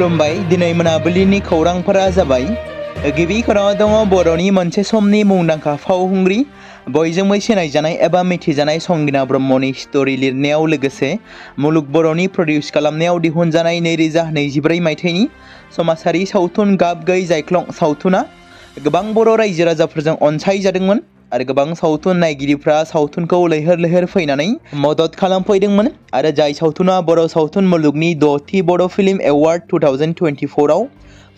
खुलुमबाय दिनै मोनाबिलिनि खौरांफोरा जाबाय गिबि खौराङाव दङ बर'नि मोनसे समनि मुंदांखा फावखुंग्रि बयजोंबो सिनायजानाय एबा मिथिजानाय संगिना ब्रह्मनि स्ट'रि लिरनायाव लोगोसे मुलुग बर'नि प्रडिउस खालामनायाव दिहुनजानाय 2024 मायथाइनि समाजारि सावथुन गाब गैयै जायख्लं सावथुना गोबां बर' रायजो राजाफोरजों अनसायजादोंमोन आरो गोबां सावथुन नायगिरिफ्रा सावथुनखौ लैहोर लैहोर फैनानै मदद खालामफैदोंमोन आरो जाय सावथुना बर' सावथुन मुलुगनि 6थि बड' फिल्म एवार्ड 2024 आव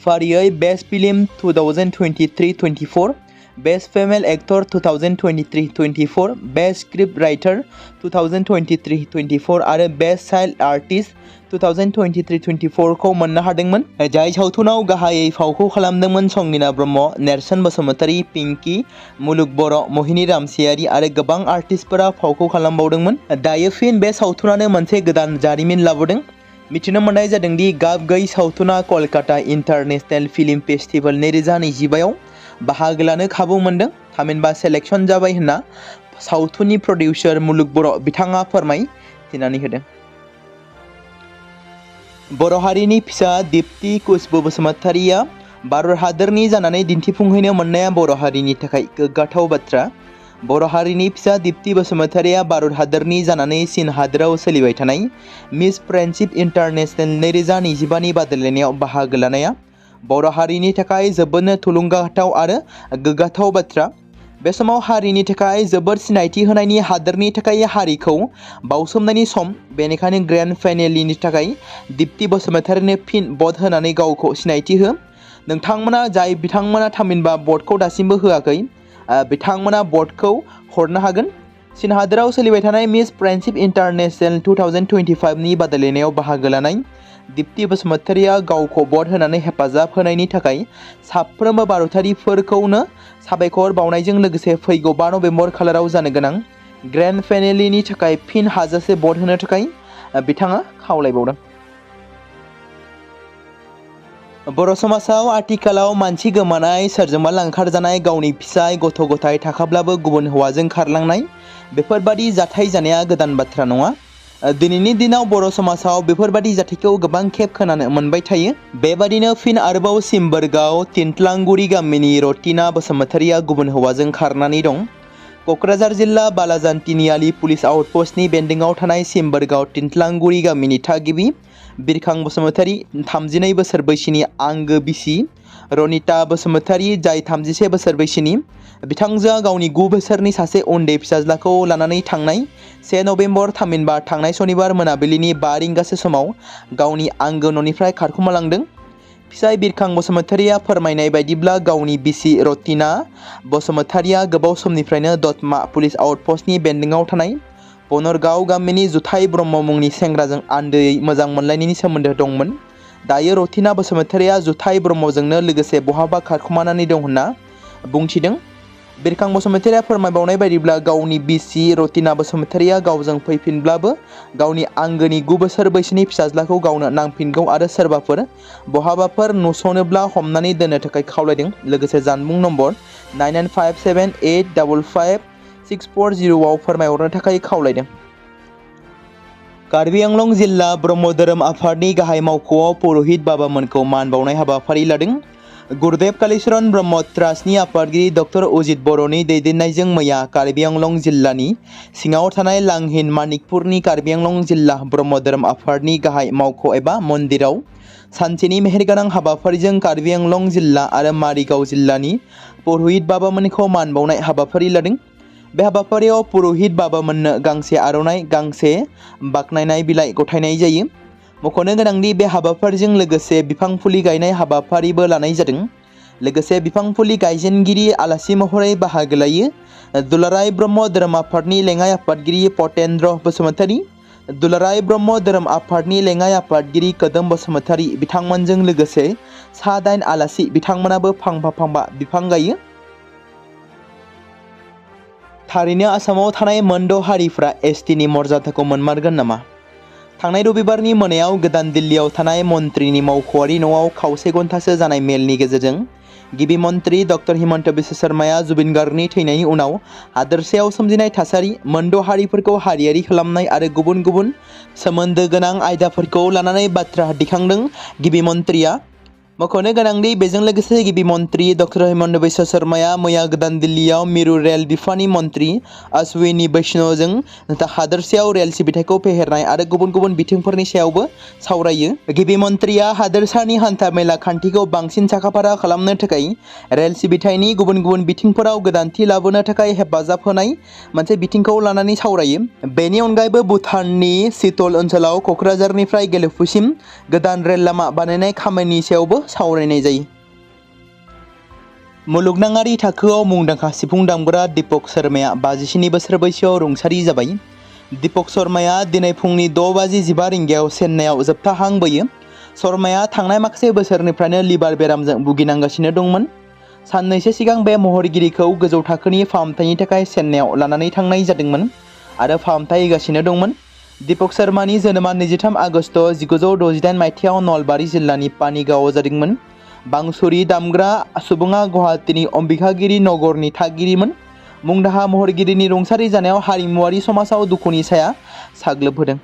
फारियै best film 2023-24 best female actor 2023-24 best script writer 2023-24 आरो बेस्ट चाइल्ड आर्टिस्ट 2023-24 खौ मोननो हादोंमोन। जाय सावथुनाव गाहायै फावखौ खालामदोंमोन संगिना ब्रह्म, नेरसोन बसुमतारी, पिंकी, मुलुग बर', मोहिनी रामसियारि आरो गोबां आर्टिस्टफोरा फावखौ खालामबावदोंमोन। दायो फिन बे सावथुनानो मोनसे गोदान जारिमिन लाबोदों। मिथिनो मोननाय जादोंदि गाब गैयै सावथुना कलकाता इन्टारनेशनेल फिल्म फेस्टिवल 2025 आव बाहागो लानो खाबु मोनदों थामहिनबा सेलेक्शन जाबाय होनना सावथुननि प्रडिउसार मुलुग बर' बिथाङा फोरमायथिनानै होदों। बर' हारिनि फिसा दीप्ति कुशबु बसुमतारीया भारत हादोरनि जानानै दिन्थिफुंहैनो मोननाया बर' हारिनि थाखाय गोग्गाथाव बाथ्रा। बर' हारिनि फिसा दीप्ति बसुमतारीया भारत हादोरनि जानानै चीन हादोराव सोलिबाय थानाय मिस फ्रेन्डशिप इन्टारनेशनेल 2025 नि बादायलायनायाव बाहागो लानाया बर' हारिनि थाखाय जोबोदनो थुलुंगाथाव आरो गोग्गाथाव बाथ्रा। बे समाव हारिनि थाखाय जोबोद सिनायथि होनायनि हादोरनि थाखाय हारिखौ बावसोमनायनि सम, बेनिखायनो ग्रेन्ड फाइनेलनि थाखाय दीप्ति बसुमतारीनो फिन भट होनानै गावखौ सिनायथि हो। नोंथांमोना जाय बिथांमोना थामहिनबा भटखौ दासिमबो होआखै बिथांमोना भटखौ हरनो हागोन। चीन हादोराव सोलिबाय थानाय मिस फ्रेन्डशिप इन्टारनेशनेल 2025 नि बादायलायनायाव बाहागो लानाय दीप्ति बसुमतारीया गावखौ भट होनानै हेफाजाब होनायनि थाखाय साफ्रोमबो भारतारिफोरखौनो साबायखर बावनायजों लोगोसे फैगौ 5 नबेम्बर खालाराव जानो गोनां ग्रेन्ड फाइनेलनि थाखाय फिन हाजासे भट होनो थाखाय बिथाङा खावलायबावदों। बर' समाजाव आथिखालाव मानसि गोमानाय, सोरजोंबा लांखार जानाय, गावनि फिसाय गथ' गथाय थाखाब्लाबो गुबुन हौवाजों खारलांनाय बेफोरबादि जाथाय जानाया गोदान बाथ्रा नङा। दिनैनि दिनाव बर' समाजाव बेफोरबादि जाथायखौ गोबां खेब खोनानो मोनबाय थायो। बेबादिनो फिन आरोबाव सिम्बोरगाव तिनथ्लांगुरि गामिनि रतिना बसुमतारीया गुबुन हौवाजों खारनानै दं। क'क्राझार जिल्ला बालाजान तिनिआलि पुलिस आउटपस्टनि बेन्दोंआव थानाय सिम्बोरगाव तिनथ्लांगुरि गामिनि थागिबि बिरखां बसुमतारी 32 बोसोर बैसोनि आंगो बिसि रनिता बसुमतारी जाय 36 बोसोर बैसोनि बिथांजोआ गावनि 9 बोसोरनि सासे उन्दै फिसाज्लाखौ लानानै थांनाय 1 नबेम्बर थामहिनबा थांनाय सनिबार मोनाबिलिनि 5 रिंगासो समाव गावनि आंगो न'निफ्राय खारखोमालांदों। फिसाय बिरखां बसुमतारीया फोरमायनाय बायदिब्ला गावनि बिसि रतिना बसुमतारीया गोबाव समनिफ्रायनो दतमा पुलिस आउटपस्टनि बेन्दोंआव थानाय बनरगाव गामिनि जुथाइ ब्रह्म मुंनि सेंग्राजों आन्दोयै मोजां मोनलायनायनि सोमोन्दो दंमोन। दायो रतिना बसुमतारीया जुथाइ ब्रह्मजोंनो लोगोसे बहाबा खारखोमानानै दं होनना बुंथिदों। बिरखां बसुमतारीया फोरमायबावनाय बायदिब्ला गावनि बिसि रतिना बसुमतारीया गावजों फैफिनब्लाबो गावनि आंगोनि 9 बोसोर बैसोनि फिसाज्लाखौ गावनो नांफिनगौ आरो सोरबाफोर बहाबाफोर नुस'नोब्ला हमनानै दोननो थाखाय खावलायदों। लोगोसे जानबुं नम्बर 9957855640 आव फोरमायहरनो थाखाय खावलायदों। कार्बि आंलं जिल्ला ब्रह्म धोरोम आफादनि गाहाय मावख'आव पुर'हित बाबामोनखौ मान बावनाय हाबाफारि लादों। गुरुदेव कालीचरण ब्रह्म ट्रास्टनि आफादगिरि डक्टर अजित बर'नि दैदेननायजों मैया कार्बि आंलं जिल्लानि सिङाव थानाय लांहिन मानिकपुरनि कार्बि आंलं जिल्ला ब्रह्म धोरोम आफादनि गाहाय मावख' एबा मन्दिराव सानसेनि मेहेरगोनां हाबाफारिजों कार्बि आंलं जिल्ला आरो मारिगाव जिल्लानि पुर'हित बाबामोनखौ मान बावनाय हाबाफारि लादों। बे हाबाफारियाव पुर'हित बाबामोननो गांसे आर'नाइ, गांसे बाख्नायनाय बिलाइ गथायनाय जायो। मख'नो गोनांदि बे हाबाफारिजों लोगोसे बिफां फुलि गायनाय हाबाफारिबो लानाय जादों। लोगोसे बिफां फुलि गायजेनगिरि आलासि महरै बाहागो लायो दुलाराय ब्रह्म धोरोम आफादनि लेङाइ आफादगिरि पतेन्द्र बसुमतारी, दुलाराय ब्रह्म धोरोम आफादनि लेङाइ आफादगिरि कोदोम बसुमतारी बिथांमोनजों लोगोसे सा 8 आलासि बिथांमोनाबो फांफा बिफां गायो। थारैनो आसामाव थानाय मोन 6 हारिफ्रा एसटिनि मर्यादाखौ मोनमारगोन नामा? थांनाय रबिबारनि मोनायाव गोदान दिल्लीयाव थानाय मन्थ्रिनि मावख'आरि न'आव खावसे घन्टासो जानाय मेलनि गेजेरजों गिबि मन्त्रि डक्टर हिमन्त बिश्व शर्माया जुबिन गार्गनि थैनायनि उनाव हादोरसायाव सोमजिनाय थासारि, मोनद' हारिफोरखौ हारियारि खालामनाय आरो गुबुन गुबुन सोमोन्दो गोनां आयदाफोरखौ लानानै बाथ्रा दिखांदों। गिबि मन्त्रिया मख'नो गोनांदि बेजों लोगोसे गिबि मन्त्रि डक्टर हिमन्त बिश्व शर्माया मैया गोदान दिल्लीयाव मिरु रेल बिफाननि मन्त्रि अश्विनी वैष्णवजों हादोरसायाव रेल सिबिथायखौ फेहेरनाय आरो गुबुन गुबुन बिथिंफोरनि सायावबो सावरायो। गिबि मन्त्रिया हादोरसानि हान्था मेला खान्थिखौ बांसिन साखाफारा खालामनो थाखाय रेल सिबिथायनि गुबुन गुबुन बिथिंफोराव गोदानथि लाबोनो थाखाय हेफाजाब होनाय मोनसे बिथिंखौ लानानै सावरायो। बेनि अनगायैबो भुटाननि सितल ओनसोलाव क'क्राझारनिफ्राय गेलेफुसिम गोदान रेल लामा बानायनाय खामानिनि सायावबो सावरायनाय जायो। मुलुगनाङारि थाखोआव मुंदांखा सिफुं दामग्रा दीपक शर्माया 57 बोसोर बैसोआव रुंसारि जाबाय। दीपक शर्माया दिनै फुंनि 6:15 रिंगायाव चेन्नाईआव जोबथा हां बोयो। शर्माया थांनाय माखासे बोसोरनिफ्रायनो लिभार बेरामजों भुगिनांगासिनो दंमोन। साननैसो सिगां बे महरगिरिखौ गोजौ थाखोनि फाहामथायनि थाखाय चेन्नाईआव लानानै थांनाय जादोंमोन आरो फाहामथाय होगासिनो दंमोन। दीपक शर्मानि जोनोमा 23 आगस्ट 1968 मायथाइयाव नलबारि जिल्लानि पानीगांवआव जादोंमोन। बांसुरी दामग्रा सुबुङा गुवाहाटीनि अम्बिकागिरि नगरनि थागिरिमोन। मुंदांखा महरगिरिनि रुंसारि जानायाव हारिमुआरि समाजाव दुखुनि साया साग्लोबहोदों।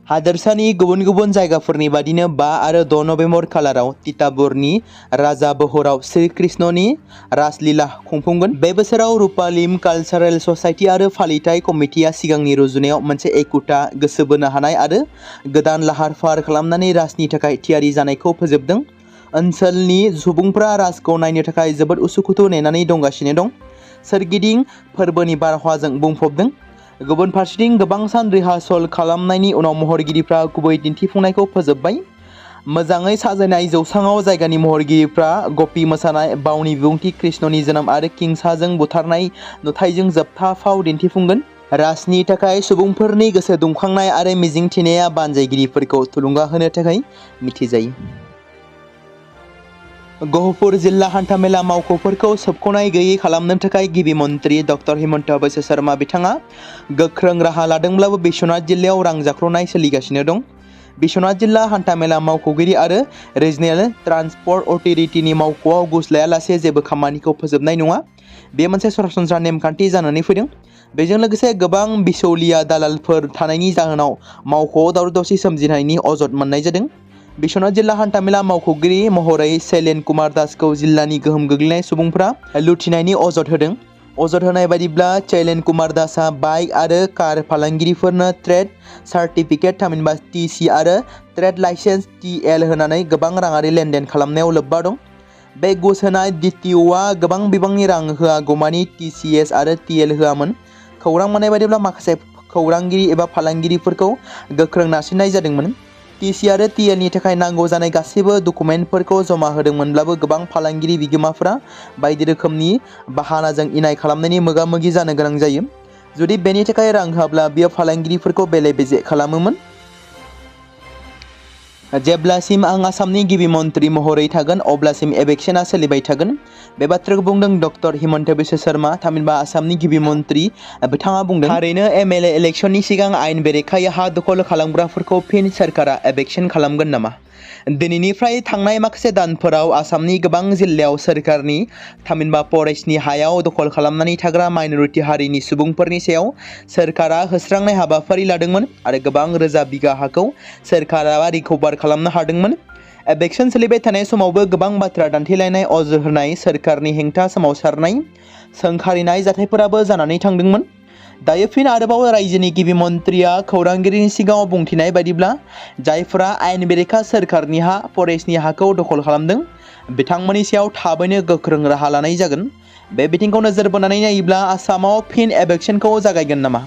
हादोरसानि गुबुन गुबुन जायगाफोरनि बादिनो 5 आरो 6 नभेम्बर खालाराव तिताबरनि राजा बहराव श्री कृष्णनि रासलीला खुंफुंगोन। बे बोसोराव रुपालिम कालचारेल ससाइटि आरो फालिथाय कमिटिया सिगांनि रुजुनायाव मोनसे एखुथा, गोसो बोनो हानाय आरो गोदान लाहार फाहार खालामनानै रासनि थाखाय थियारि जानायखौ फोजोबदों। ओनसोलनि सुबुंफ्रा रासखौ नायनो थाखाय जोबोद उसुखुथु नेनानै दंगासिनो दं। सोरगिदिं फोरबोनि बारहावाजों बुंफबदों। गुबुन फारसेथिं गोबां सान रिहार्सल खालामनायनि उनाव महरगिरिफ्रा गुबै दिन्थिफुंनायखौ फोजोबबाय। मोजाङै साजायनाय जौसाङाव जायगानि महरगिरिफ्रा गपि मोसानाय, बावनि बिबुंथि, कृष्णनि जोनोम आरो किंसाजों बुथारनाय नुथायजों जोबथा फाव दिन्थिफुंगोन। रासनि थाखाय सुबुंफोरनि गोसो दुंखांनाय आरो मिजिंथिनाया बानजायगिरिफोरखौ थुलुंगा होनो थाखाय मिथिजायो। गहपुर जिल्ला हान्थामेला मावख'फोरखौ सोबख'नाय गैयै खालामनो थाखाय गिबि मन्त्रि डक्टर हिमन्त बिश्व शर्मा बिथाङा गोख्रों राहा लादोंब्लाबो बिश्वनाथ जिल्लायाव रां जाख्ल'नाय सोलिगासिनो दं। बिश्वनाथ जिल्ला हान्थामेला मावख'गिरि आरो रिजनेल ट्रान्सपर्ट अथ'रिटिनि मावख'आव घुस लायालासे जेबो खामानिखौ फोजोबनाय नङा। बेयो मोनसे सरासनस्रा नेमखान्थि जानानै फैदों। बेजों लोगोसे गोबां बिचौलिया दालालफोर थानायनि जाहोनाव मावख'आव दावराव-दावसि सोमजिनायनि अजद मोननाय जादों। बिश्वनाथ जिल्ला हान्थामेला मावख'गिरि महरै शैलेन कुमार दासखौ जिल्लानि गोहोम गोग्लैनाय सुबुंफ्रा लुथिनायनि अजद होदों। अजद होनाय बायदिब्ला शैलेन कुमार दासआ बाइक आरो कार फालांगिरिफोरनो ट्रेड सार्टिफिकेट थामहिनबा TC आरो ट्रेड लाइसेन्स TL होनानै गोबां राङारि लेनदेन खालामनायाव लोब्बा दं। बे घुस होनाय DTOआ गोबां बिबांनि रां होआगौमानि TCS आरो TL होआमोन। खौरां मोननाय बायदिब्ला माखासे खौरांगिरि एबा फालांगिरिफोरखौ गोख्रों नारसिननाय जादोंमोन। TC आरो TLनि थाखाय नांगौ जानाय गासैबो डकुमेन्टफोरखौ जमा होदोंमोनब्लाबो गोबां फालांगिरि बिगोमाफोरा बायदि रोखोमनि बाहानाजों इनाय खालामनायनि मोगा-मोगि जानो गोनां जायो। जुदि बेनि थाखाय रां होआब्ला बियो फालांगिरिफोरखौ बेले-बेजे खालामोमोन। जेब्लासिम आं आसामनि गिबि मन्त्रि महरै थागोन अब्लासिम एबेक्सनआ सोलिबाय थागोन। बे बाथ्राखौ बुंदों डक्टर हिमन्त बिश्व शर्मा, थामहिनबा आसामनि गिबि मन्त्रि। बिथाङा बुंदों, थारैनो MLA इलेक्सननि सिगां आयेन बेरेखायै हा दखल खालामग्राफोरखौ फिन सोरखारा एबेक्सन खालामगोन नामा? दिनैनिफ्राय थांनाय माखासे दानफोराव आसामनि गोबां जिल्लायाव सोरखारनि थामहिनबा फरेस्टनि हायाव दखल खालामनानै थाग्रा माइनरिटि हारिनि सुबुंफोरनि सायाव सोरखारा होस्रांनाय हाबाफारि लादोंमोन आरो गोबां रोजा बिगा हाखौ सोरखारा रिकभार खालामनो हादोंमोन। एबेक्सन सोलिबाय थानाय समावबो गोबां बाथ्रा दान्थेलायनाय, अजद होनाय, सोरखारनि हेंथा सोमावसारनाय, सोंखारिनाय जाथायफोराबो जानानै थांदोंमोन। दायो फिन आरोबाव रायजोनि गिबि मन्त्रिया खौरांगिरिनि सिगाङाव बुंथिनाय बायदिब्ला जायफोरा आयेन बेरेखा सोरखारनि हा, फरेस्टनि हाखौ दखल खालामदों बिथांमोननि सायाव थाबैनो गोख्रों राहा लानाय जागोन। बे बिथिंखौ नोजोर बोनानै नायोब्ला आसामाव फिन एबेक्सनखौ जागायगोन नामा?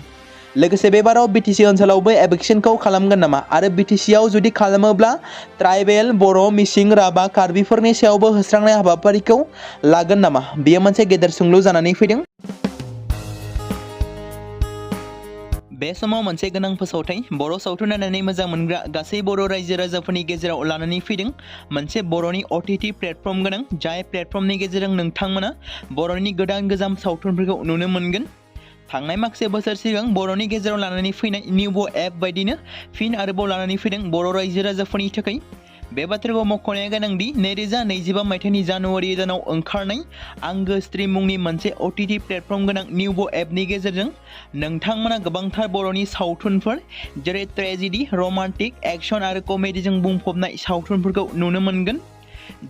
लोगोसे बे बाराव BTC ओनसोलावबो एबेक्सनखौ खालामगोन नामा? आरो BTCआव जुदि खालामोब्ला ट्राइबेल, बर', मिसिं, राभा, कार्बिफोरनि सायावबो होस्रांनाय हाबाफारिखौ लागोन नामा? बेयो मोनसे गेदेर सोंलु जानानै फैदों। बे समाव मोनसे गोनां फोसावथाय बर' सावथुन नायनानै मोजां मोनग्रा गासै बर' रायजो राजाफोरनि गेजेराव लानानै फैदों मोनसे बर'नि OTT प्लेटफर्म गोनां, जाय प्लेटफर्मनि गेजेरजों नोंथांमोना बर'नि गोदान गोजाम सावथुनफोरखौ नुनो मोनगोन। थांनाय माखासे बोसोर सिगां बर'नि गेजेराव लानानै फैनाय निउबो एप बायदिनो फिन आरोबाव लानानै फैदों बर' रायजो राजाफोरनि थाखाय। बे बाथ्राखौ मख'नाया गोनांदि 2025 मायथाइनि जानुवारि दानाव ओंखारनाय आंगो स्ट्रीम मुंनि मोनसे OTT प्लेटफर्म गोनां निउबो एपनि गेजेरजों नोंथांमोना गोबांथार बर'नि सावथुनफोर जेरै ट्रेजेडी, रमान्टिक, एक्शन आरो कमेडीजों बुंफबनाय सावथुनफोरखौ नुनो मोनगोन।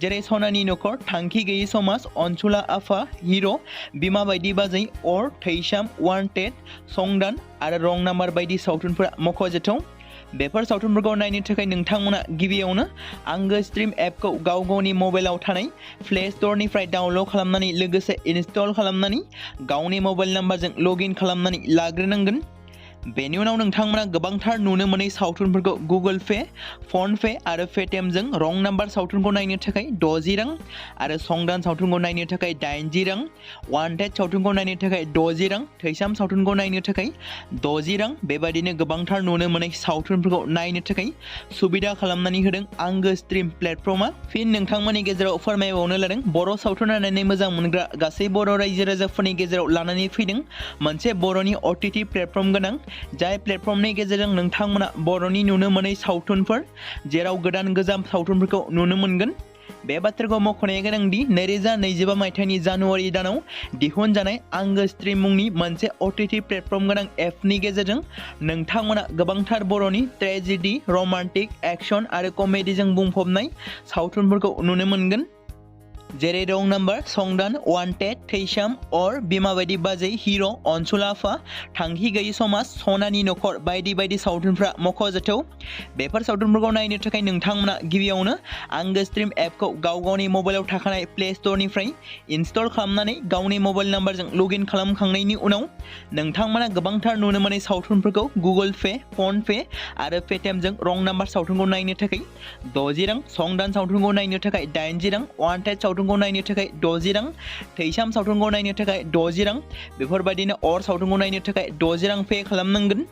जेरै सनानि नखर, थांखि गैयै समाज, अनसुला आफा, हिर', बिमा बायदि बाजै, अर, थैसाम, वान्टेड, संदान आरो रं नाम्बार बायदि सावथुनफोरा मख'जाथाव। बेफोर सावथुनफोरखौ नायनो थाखाय नोंथांमोना गिबियावनो आंगो स्ट्रीम एपखौ गावनि मबाइलाव थानाय प्ले स्ट'रनिफ्राय डाउनल'ड खालामनानै लोगोसे इनस्टल खालामनानै गावनि मबाइल नाम्बारजों लगइन खालामनानै लाग्रोनांगोन। बेनि उनाव नोंथांमोना गोबांथार नुनो मोनै सावथुनफोरखौ गुगोल पे, फन पे आरो पेटिएमजों रं नाम्बार सावथुनखौ नायनो थाखाय 60 रां आरो संदान सावथुनखौ नायनो थाखाय 80 रां, वान्टेड सावथुनखौ नायनो थाखाय 60 रां, थैसाम सावथुनखौ नायनो थाखाय 60 रां बेबायदिनो गोबांथार नुनो मोनै सावथुनफोरखौ नायनो थाखाय सुबिदा खालामनानै होदों आंगो स्ट्रीम प्लेटफर्मा। फिन नोंथांमोननि गेजेराव फोरमायबावनो लादों बर' सावथुन नायनानै मोजां मोनग्रा गासै बर' रायजो राजाफोरनि गेजेराव लानानै फैदों मोनसे बर'नि OTT प्लेटफर्म गोनां जाय प्लेटफर्मनि गेजेरजों नोंथांमोना बर'नि नुनो मोनै सावथुनफोर जेराव गोदान गोजाम सावथुनफोरखौ नुनो मोनगोन। बे बाथ्राखौ मख'नाया गोनांदि 2025 मायथाइनि जानुवारि दानाव दिहुनजानाय आंगो स्ट्रीम मुंनि मोनसे OTT प्लेटफर्म गोनां एपनि गेजेरजों नोंथांमोना गोबांथार बर'नि ट्रेजेडी, रमान्टिक, एक्शन आरो कमेडीजों बुंफबनाय सावथुनफोरखौ नुनो मोनगोन। जेरै रं नाम्बार, संदान, वान्टेड, थैसाम, अर, बिमा बायदि बाजै, हिर', अनसुला आफा, थांखि गैयै समाज, सनानि नखर बायदि बायदि सावथुनफ्रा मख'जाथाव। बेफोर सावथुनफोरखौ नायनो थाखाय नोंथांमोना गिबियावनो आंगो स्ट्रीम एपखौ गावनि मबाइलाव थाखानाय प्ले स्ट'रनिफ्राय इनस्टल खालामनानै गावनि मबाइल नाम्बारजों लगइन खालामखांनायनि उनाव नोंथांमोना गोबांथार नुनो मोनै सावथुनफोरखौ गुगोल पे, फन पे आरो पेटिएमजों रं नाम्बार सावथुनखौ नायनो थाखाय 60 रां, संदान सावथुनखौ नायनो थाखाय 80 रां, वान्टेड सावथुनखौ नायनो थाखाय 60 रां, थैसाम सावथुनखौ नायनो थाखाय 60 रां बेफोरबायदिनो अर सावथुनखौ नायनो थाखाय 60 रां पे खालामनांगोन।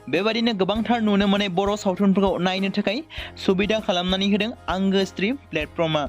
बेबायदिनो गोबांथार नुनो मोनै बर' सावथुनफोरखौ नायनो थाखाय सुबिदा खालामनानै होदों आंगो स्ट्रीम प्लेटफर्मा।